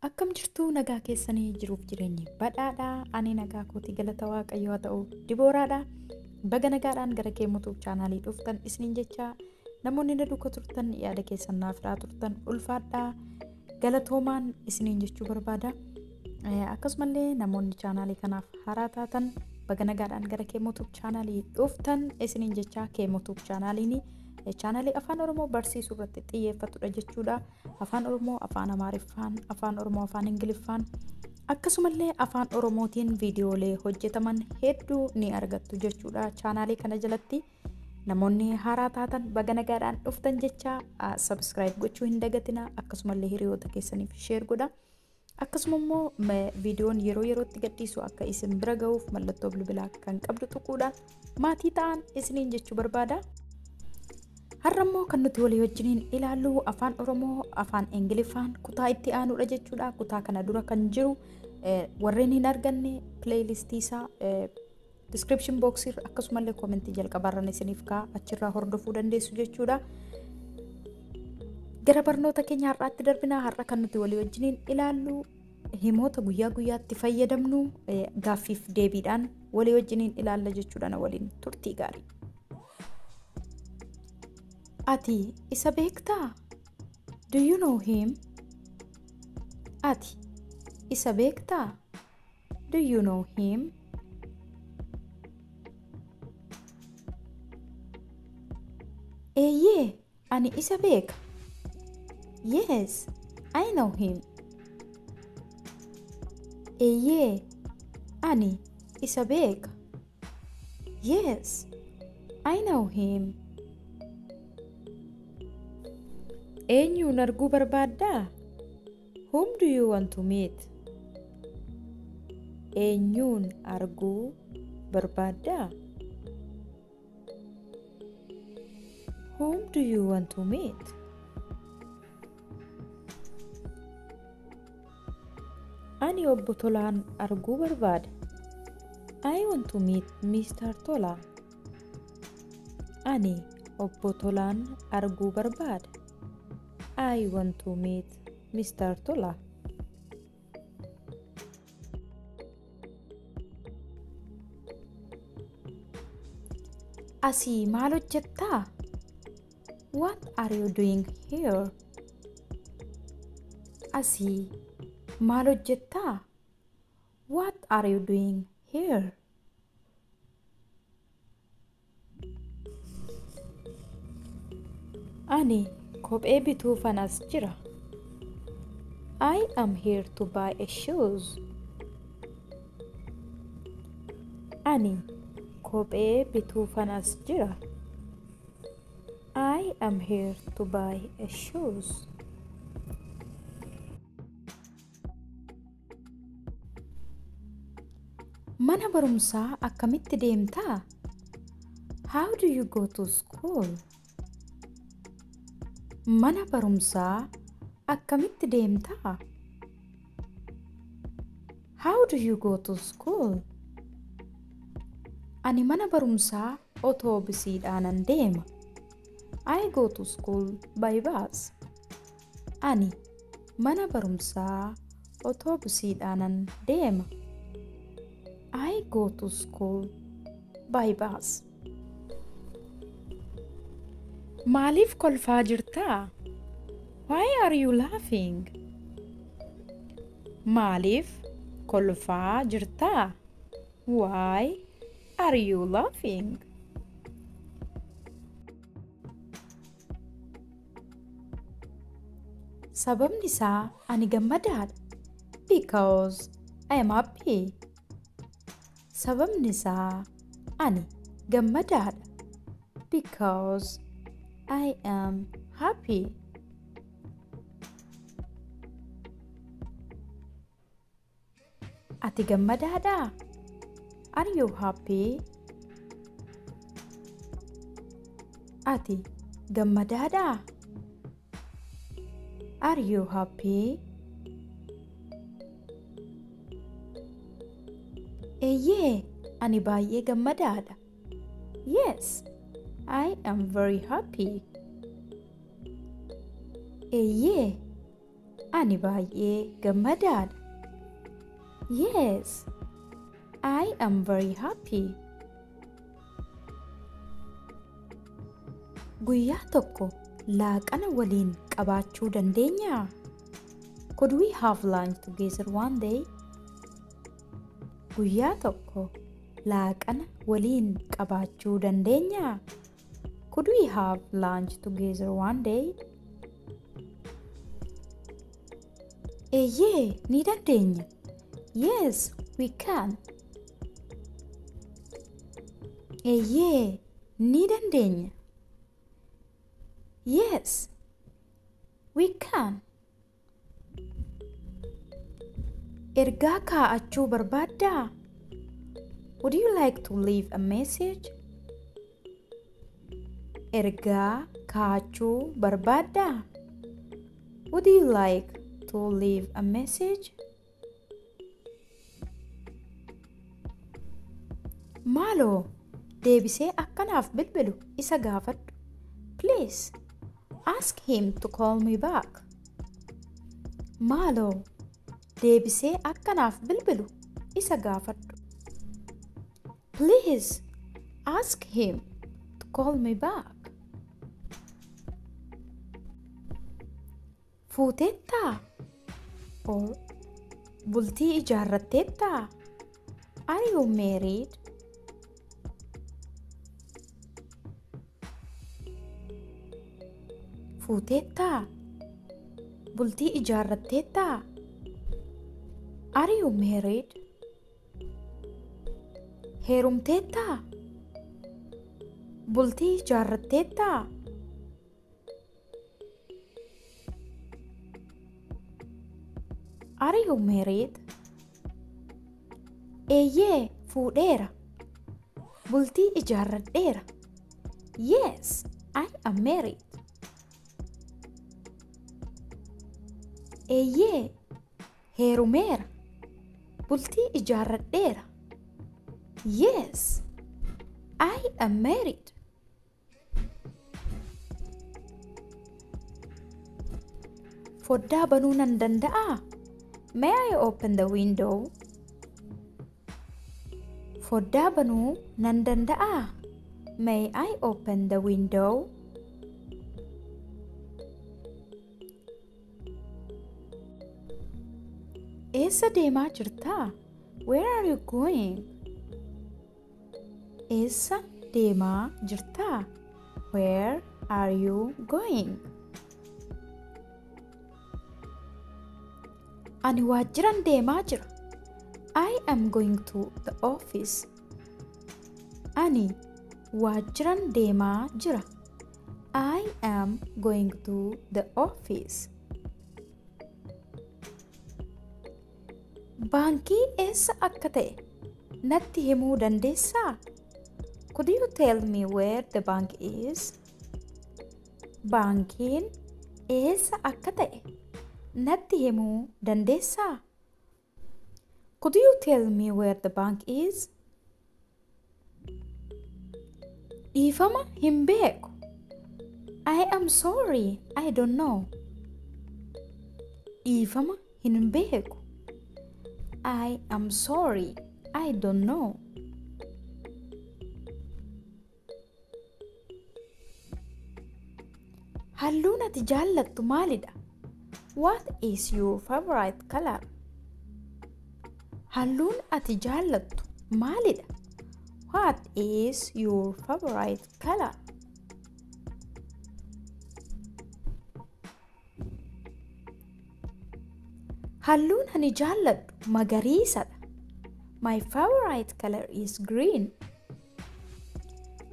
Akkam jirtu nagaa keessanii jiruuf jireenyi badhaadhaa ani nagaa kootii galata waaqayyoo haa ta'u Dibooraadha. Baga nagaadhaan gara keemmutuuf chaanaalii dhuftan isiniin jecha namoonni na duuka turtan yaada keessan naaf firaa turtan ulfaadhaa galatoomaan isiniin jechuu barbaada. Akkasumallee namoonni chaanaalii kanaaf haaraa taatan baga nagaadhaan gara keemmutuuf chaanaalii dhuftan isiniin jecha keemmutuuf chaanaaliin chaanaalii afaan Oromoo barsiisuu irratti xiyyeeffatudha jechuudha. Afaan Oromoo, afaan Amaariffaan, afaan Oromoo, afaan Ingiliffaan akkasumallee afaan Oromootiin viidiyoolee hojjetaman hedduu ni argattu jechuudha. Chaanaalii kana jalatti namoonni haaraa taatan baga nagaadhaan dhuftan jecha subscribe gochuu hin dagatina. Akkasumallee hiriyoota keessaniif share godha. Akkasuma immoo viidiyoon yeroo yerootti gadhiisu akka isin bira ga'uuf mallattoo bilbilaa kan qabdu tuquudhaan maatii ta'an isiniin jechuu barbaada. Har'a immoo kan nuti walii wajjiniin ilaallu afaan Oromoo afaan Ingiliffaan kutaa itti aanudha jechuudha. Kutaa kana dura kan jiru warreen hin arganne playlistii isaa description box irra akkasumallee koomentii jalqabaarran isiniif ka'a achirraa hordofuu dandeessu jechuudha. Gara barnoota keenya har'aatti darbina. Har'a kan nuti walii wajjiniin ilaallu himoota guyyaa guyyaatti fayyadamnu gaaffiif deebiidhaan walii wajjiniin ilaalla jechuudha. Na waliin turtii gaarii. Ati isa beektaa? Do you know him? Ati isa beektaa? Do you know him? Eeyyee, ani isa beeka. Yes, I know him. Eeyyee, ani isa beeka. Yes, I know him. Eenyuun arguu barbaaddaa? Whom do you want to meet? Eenyuun arguu barbaaddaa? Whom do you want to meet? Ani obbo Tolaan arguu barbaada. I want to meet Mr. Tola. Ani obbo Tolaan arguu barbaada. I want to meet Mr. Tola. Asii maal hojjettaa? What are you doing here? Asii maal hojjettaa? What are you doing here? Ani kophee bituufan as jira. I am here to buy a shoes. Ani kophee bituufan as jira. I am here to buy a shoes. Mana barumsaa akkamitti deemtaa? How do you go to school? Mana barumsaa akkamitti deemtaa? How do you go to school? Ani mana barumsaa otoobisiidhaanan deema. I go to school by bus. Ani mana barumsaa otoobisiidhaanan deema. I go to school by bus. Maaliif kolfaa jirtaa? Why are you laughing? Maaliif kolfaa jirtaa? Why are you laughing? Sababni isaa ani gammadaadha. Because I am happy. Sababni isaa ani gammadaadha. Because I am happy. Ati gammadaadhaa? Are you happy? Ati gammadaadhaa? Are you happy? Eeyyee, ani baay'ee gammadaadha. Yes, I am very happy. Eeyyee, Ani baay'ee gammadaadha. Yes, I am very happy. Guyyaa tokko laaqana waliin qabaachuu dandeenyaa? Could we have lunch together one day? Guyyaa tokko laaqana waliin qabaachuu dandeenyaa? Could we have lunch together one day? Eeyyee, ni dandeenya. Yes, we can. Eeyyee, ni dandeenya. Yes, we can. Ergaa kaa'achuu barbaaddaa? Would you like to leave a message? Ergaa kaa'achuu barbaaddaa? Would you like to leave a message? Maaloo, deebisee akkanaaf bilbilu isa gaafadhu. Please, ask him to call me back. Maaloo, deebisee akkanaaf bilbilu isa gaafadhu. Please, ask him to call me back. Fuuteettaa? Or bultii ijaarratteettaa? Are you married? Fuuteettaa? Bultii ijaarratteettaa? Are you married? Heerumteettaa? Bultii ijaarratteettaa? Are you married? Eeyyee, fuudheera. Bultii ijaarradheera. Yes, I am married. Eeyyee, heerumeera. Bultii ijaarradheera. Yes, I am married. Foddaa banuu nan danda'aa? May I open the window? Foddaa banuu nan danda'aa? May I open the window? Eessa deemaa jirtaa? Where are you going? Eessa deemaa jirtaa? Where are you going? Ani waajjiran deemaa jira. I am going to the office. Ani waajjiran deemaa jira. I am going to the office. Baankii eessa akka ta'e natti himuu dandeessaa? Could you tell me where the bank is? Baankiin eessa akka ta'e natti himuu dandeessaa? Could you tell me where the bank is? Dhiifama hin beeku. I am sorry, I don't know. Dhiifama hin beeku. I am sorry, I don't know. Halluun ati jaallattu maalidha? What is your favorite color? Halluun ati jaallattu maalidha? What is your favorite color? Halluun ani jaalladhu magariisadha. My favorite color is green.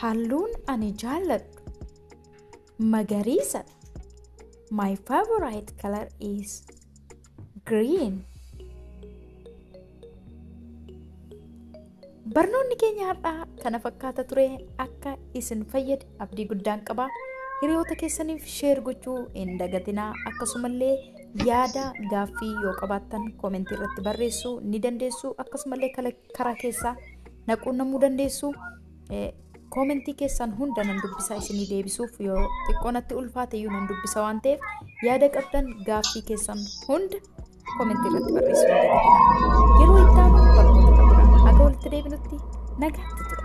Halluun ani jaalladhu magariisadha. My favorite color is green. Barnoonni keenya har'aa kana fakkaata ture. Akka isin fayyade abdii guddaan qaba. Hiriyoota keessaniif share gochuu hin dagatinaa. Akkasumallee yaada gaaffii yoo qabaattan koomentii irratti barreessuu ni dandeessu. Akkasumallee karaa keessaa na quunnamuu dandeessu. Koomentii keessan hunda nan dubbisa, isinii deebisuuf yoo xiqqoo natti ulfaate iyyuu nan dubbisa waan ta'eef yaada qabdan, gaaffii keessan hunda koomentii irratti barreessuu hin dagatinaa. Yeroo itti aanu barnoota qabna. Haga walitti deebinutti nagaatti tura.